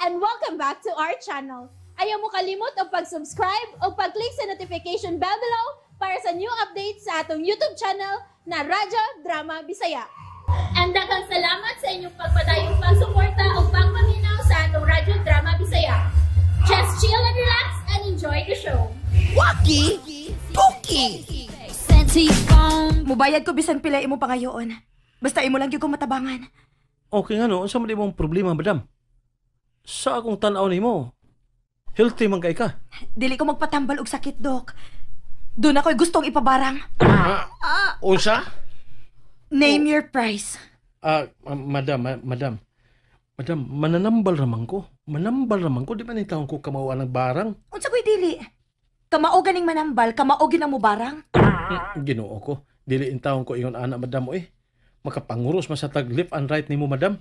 And welcome back to our channel. Ayaw mo kalimot og pag-subscribe o pag-click sa notification bell below para sa new updates sa atong YouTube channel na Radyo Drama Bisaya. And daghang salamat sa inyong pagpadayong pagsuporta o pagpaminaw sa atong Radyo Drama Bisaya. Just chill and relax and enjoy the show. Waki! Tuki! Sent to your phone. Mubayad ko bisan pila imo pangayoon. Basta imo lang gyud ko matabangan. Okay nga no, unsa man imong problema, madam? Sa akong tan-aw nimo, healthy man kay ka. Dili ko magpatambal og sakit, Dok. Doon ako'y gustong ipabarang. Unsa? Name your price. Madam, madam. Madam, mananambal raman ko. Manambal raman ko. Di ba nitawon ko kamao ng barang? Unsa ko'y dili? Kamao ganing manambal, kamao ginang mubarang. Ginoo ko. Dili intawon ko ingon ana, madam, oy. Makapanguros man sa tag left and right nimo, madam.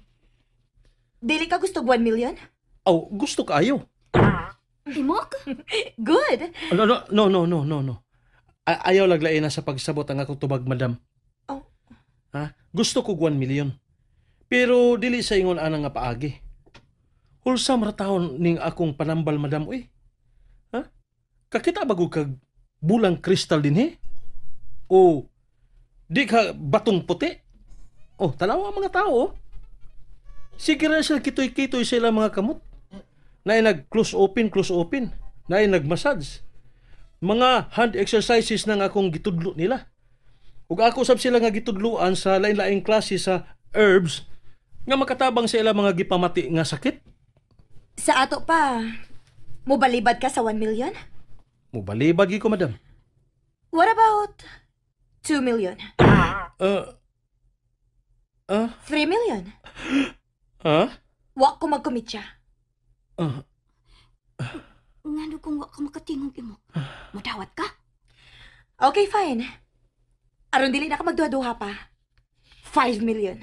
Dili ka gusto 1 million? Aw, gusto kaayo. Imok? Good. No, no, no, no, no, no, no. Ayaw laglain na sa pagsabot ang akong tubag, madam. Oh. Ha? Gusto ko 1 million. Pero dili sa ingon ana nga paagi. Hulsam ra taon ning akong panambal, madam, uy. Ha? Kakita ba kag bulang kristal dinhi? O di ka batong puti? Oh, tanawa ang mga tao. Oh. Sige ra sila kitoy-kitoy sa ilang mga kamot. Naay nag close open, close open. Naay nag-massage. Mga hand exercises nang akong gitudlo nila. Ug ako sab sila nga gitudloan sa lain-laing klase sa herbs nga makatabang sa ilang mga gipamati nga sakit. Sa ato pa, mubalibad ka sa 1 million? Mubalibad gyud ko, madam. What about 2 million? 3 million? Ha? Wa ko magkomitya. Ngano kung wa ka makatingog, Imok? Mudawat ka? Okay, fine. Aron dili na ka magduha-duha pa. 5 million.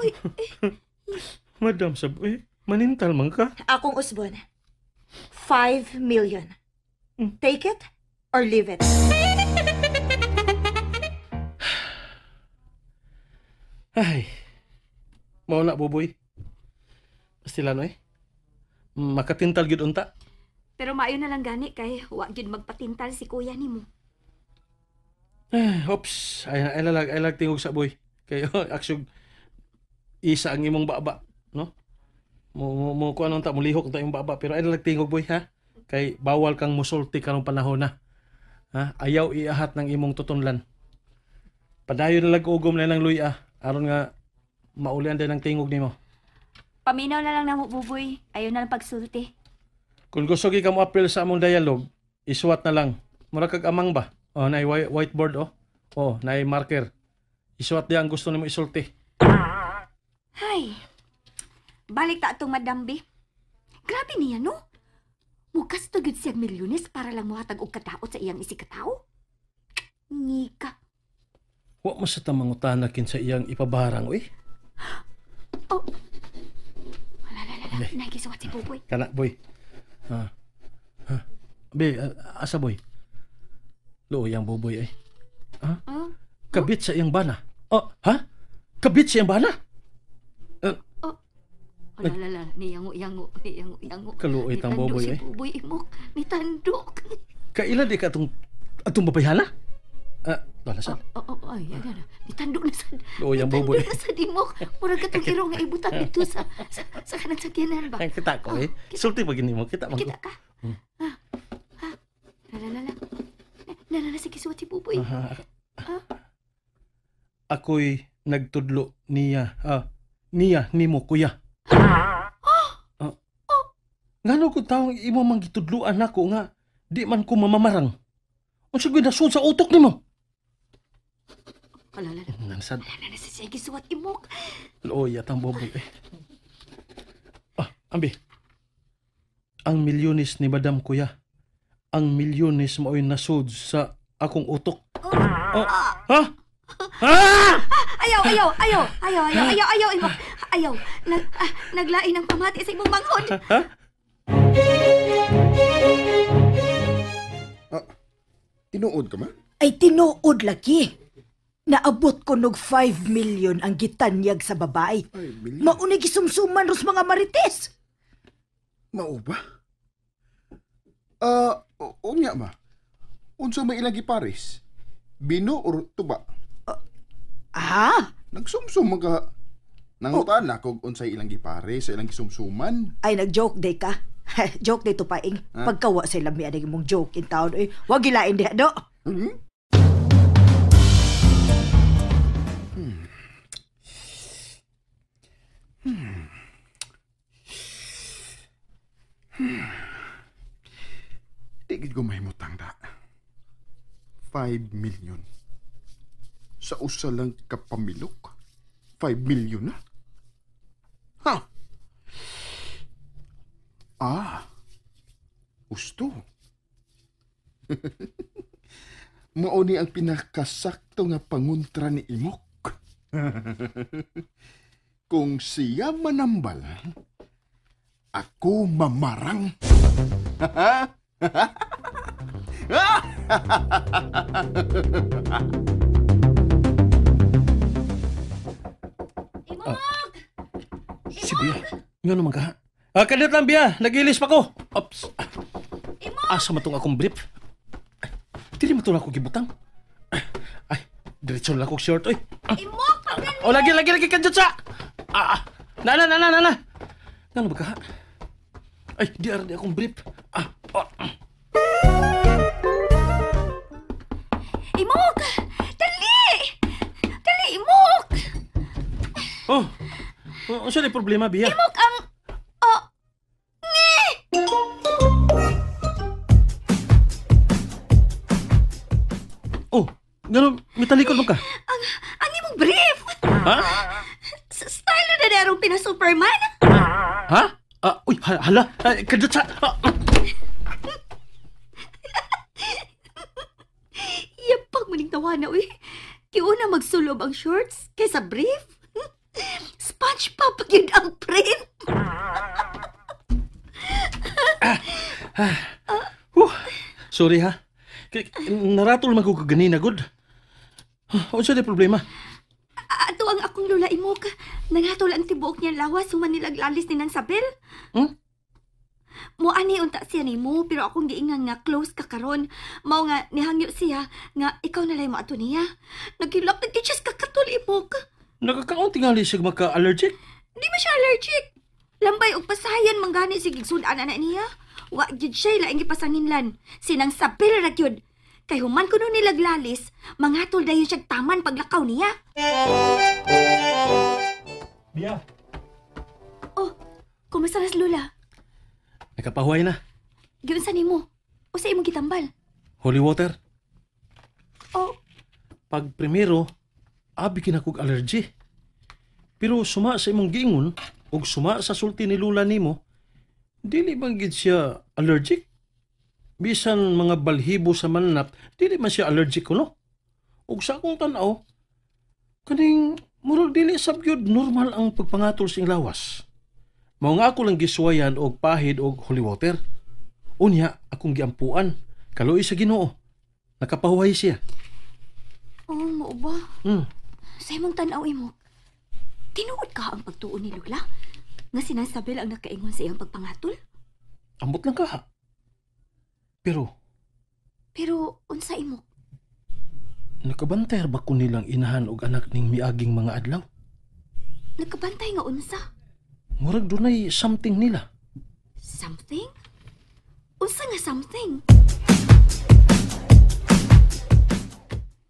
Uy, Madam sab, eh, manintal man ka. Akong usbon. 5 million. Take it or leave it. Ay. Mao na, Buboy. Basta no eh. Makatintal gyud unta. Pero maayo na lang gani kay wa gyud magpatintal si kuya nimo. Ay, oops, ay ay lag tingog sa boy. Kay aksyon isa ang imong baba, no? Mo kuan unta molihok unta imong baba, pero ay lag tingog, boy, ha. Kay bawal kang musulti karong panahon na. Ha? Ayaw iahat ng imong tutunlan. Padayon na lag ugom na lang luya aron nga maulian din ang tingog nimo. Paminaw na lang namo, Buboy. Ayaw na lang pagsulti. Kung gusto gyud ka mo appeal sa among dialogue, isuwat na lang. Mura kag amang ba? Oh, naay whiteboard oh. Oh, naay marker. Isuwat diya ang gusto nimo isulti. Hay. Balik ta atong Madam B. Grabe niya, no? Mugasto gyud siyang milyones para lang mohatag og kadaot sa iyang isigkatawo. Ngika. Wa mo sa tamangutana kinsa iyang ipabarang, uy. Oh. Wala, la, la, la. Nagisuwat si Buboy. Kana, boy. Ha. Ha. Be, asa, boy? Luoy ang Buboy, eh. Ha? Oh? Kabit sa iyang bana. Oh, ha? Kabit sa iyang bana? Oh. Wala, la, la. Niyango, yango, niyango, yango. Kaluoy tang Buboy, si eh. Buboy, imok. Nitandok. Kaila di ka atong babayhana? Wala sa. Oh, oh, ay, ay, ay. Nitandok na sa. Luoy ang Buboy. Nitandok na sa dimok. Murag katong irong nga ibutang dito sa kanang sakyanan ba? Ang kita ko, eh. Oh, Sulti pa gini mo. Kita man ko. Kita ka. Ha? Ha? La, la, la, la. La, la, la, sige, suwat si Buboy. Ako'y nagtudlo niya. Niya, nimo, kuya. Ngano ko taong imo mang gitudloan nako nga di man ko mamamarang. Unsa gyud nasud sa utok nimo? Ala, la, la. Nansad. La, la, sige, suwat imok. Luoy atang Buboy, eh. Ah, ambi. Ang milyones ni Madam Kuya. Ang milyones mao'y nasud sa akong utok. Oh, ha? Ha? Ayaw, ayaw, ayaw, ayaw, ayaw, ayaw, ayaw, imok. Ayaw. Naglain ang pamati sa imong manghod. Ha? Tinuod ka ma? Ay, tinuod lagi. Naabot ko nog 5 million ang gitanyag sa babae. Ay, million. Maunay gisumsuman ros mga marites. Mao ba? Unya ma. Unsa may ilang gipares? Bino or tuba? Ah, Nagsumsum man ka. Nangutan na kung unsay ilang gipares sa ilang gisumsuman. ay nag-joke day ka. Joke day to paing. Ha? Pagkawa sa lami aning mong joke in town oy. Wag gilain diha do. Hmm? Di gid ko mahimutang da. 5 million. Sa usa lang kapamilok. 5 million na? Ha? Ah. Gusto. Mao ni ang pinakasakto nga panguntra ni Imok. Kung siya manambal, ako mamarang. Imok! Si Bia. Nga naman ka. Ah, kadiyot lang, Bia. Nagilis pa ko. Ops. Imok! Asa man tong akong brief? Ay, dili man to na ako gibutang. Ay, diretso lang akong short, oy. Imok! Pagdali! Oh, lagi, lagi, lagi, kadiyot sa! Ah, ah. Na, na, na, na, na, na. Nga naman ka? Ay, di ara di akong brief. Ah, oh. Imok! Dali! Dali, Imok! Oh, oh, unsa ni problema, Bia? Imok ang... Oh! Ngi! Oh, ngano, mitalikod mo ka? Ang imong brief! Ha? Style na na arong pina-Superman! Ha? Ah, uy, hala. Ay, kadiyot sa... Ah, ah. Yapag mo ning tawana, uy. Kiuna magsulob ang shorts kaysa brief. SpongeBob gyud ang print. Huh. Sorry ha. Naratol man ko kaganina, good. Unsa di problema? Ato ang akong lula Imok. Nangatol ang tibuok niya lawas human nilaglalis ni Nang Sabel. Hmm? Mo ani unta siya nimo pero akong giingan nga close ka karon. Mao nga nihangyo siya nga ikaw na lay mo ato niya. Naghilak na gid siya sa kakatol Imok. Nagkakaon tingali siya maka-allergic. Di ba siya allergic? Lambay og pasayan manggani si gigsudan ana niya. Wa gyud siya laing gipasanginlan. Sinang Sabel ra gyud. Kay human kuno nilaglalis, mangatol dayon siya taman paglakaw niya. Bia. Oh, kumusta na si Lola? Nakapahuway na. Giunsa nimo? Usa imong gitambal? Holy water. Oh, Pag primero, abi kinakog allergy. Pero suma sa imong giingon ug suma sa sulti ni Lola nimo, dili man gid siya allergic. Bisan mga balhibo sa mananap, dili man siya allergic kuno. Ug sa akong tan-aw, kaning murag dili sab gyud normal ang pagpangatol sa iyang lawas. Mao nga ako lang gisuwayan og pahid og holy water. Unya akong giampuan, kaluoy sa Ginoo. Nakapahuway siya. Oh, mao ba? Sa imong tan-aw imo, tinuod ka ang pagtuon ni Lola nga sinasabel ang nakaingon sa iyang pagpangatol? Ambot lang ka ha. Pero Pero unsa imo? Nakabantay ba ko nilang inahan og anak ning miaging mga adlaw? Nakabantay nga unsa? Murag dunay something nila. Something? Unsa nga something?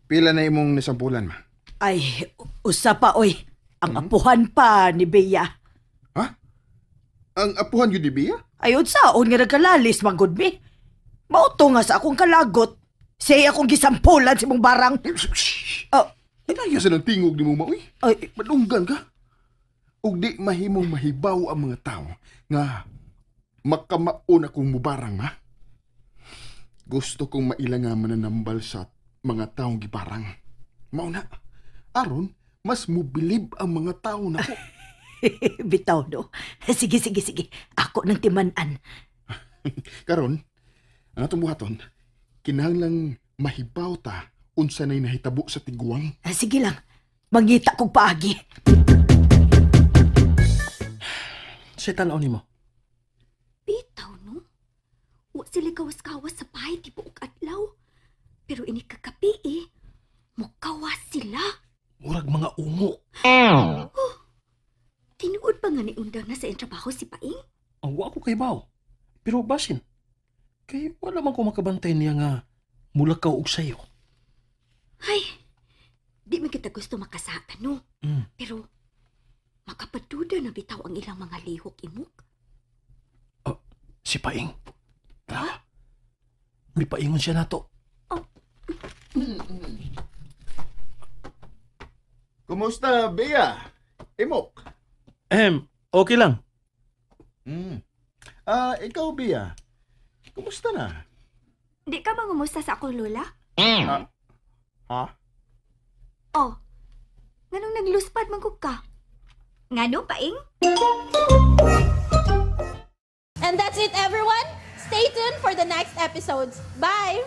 Pila na imong nasampulan, ma? Ay, usa pa oy. Ang apuhan pa ni Bea. Ha? Ang apuhan yun ni Bea? Ay, unsaon nga nagkalalis, manggod mi. Mauto nga sa akong kalagot. Siya akong gisampulan si mong barang. Shh! Oh. Hinaya sa ng tingog ni mo, ma, uy. Ay. Madunggan ka. Ug di mahimong mahibaw ang mga tao nga makamaon akong mubarang, ma. Gusto kong maila nga mananambal sa mga taong gibarang. Mao na, aron, mas mubilib ang mga tao na ko. Bitaw, no? Sige, sige, sige. Ako nang timan-an. Karon, ang atong buhaton, kinahanglang mahibaw ta unsa na'y nahitabo sa tiguang. Ah, sige lang, mangita kog paagi. Sa tanaw nimo. Bitaw, no? Wa sila kawas-kawas sa bahay tibuok adlaw. Pero ini kagabi eh, mukawas sila. Murag mga ungo. Tinuod ba nga ni undang na sa iyang trabaho si Paing? Ang wa ko kay baw. Pero basin, kay wala man ko makabantay niya nga mulakaw og sayo. Ay, di man kita gusto makasaka, no? Pero, makapaduda na bitaw ang ilang mga lihok imok. Si Paing. Tara. May paingon siya nato. Kumusta, Bea? Imok? Ehem, okay lang. Ah, ikaw, Bea. Kumusta na? Di ka mangumusta sa akong lola? Ha? Oh, nganong nagluspad man gud ka? Ngano, Paing? And that's it, everyone. Stay tuned for the next episodes. Bye!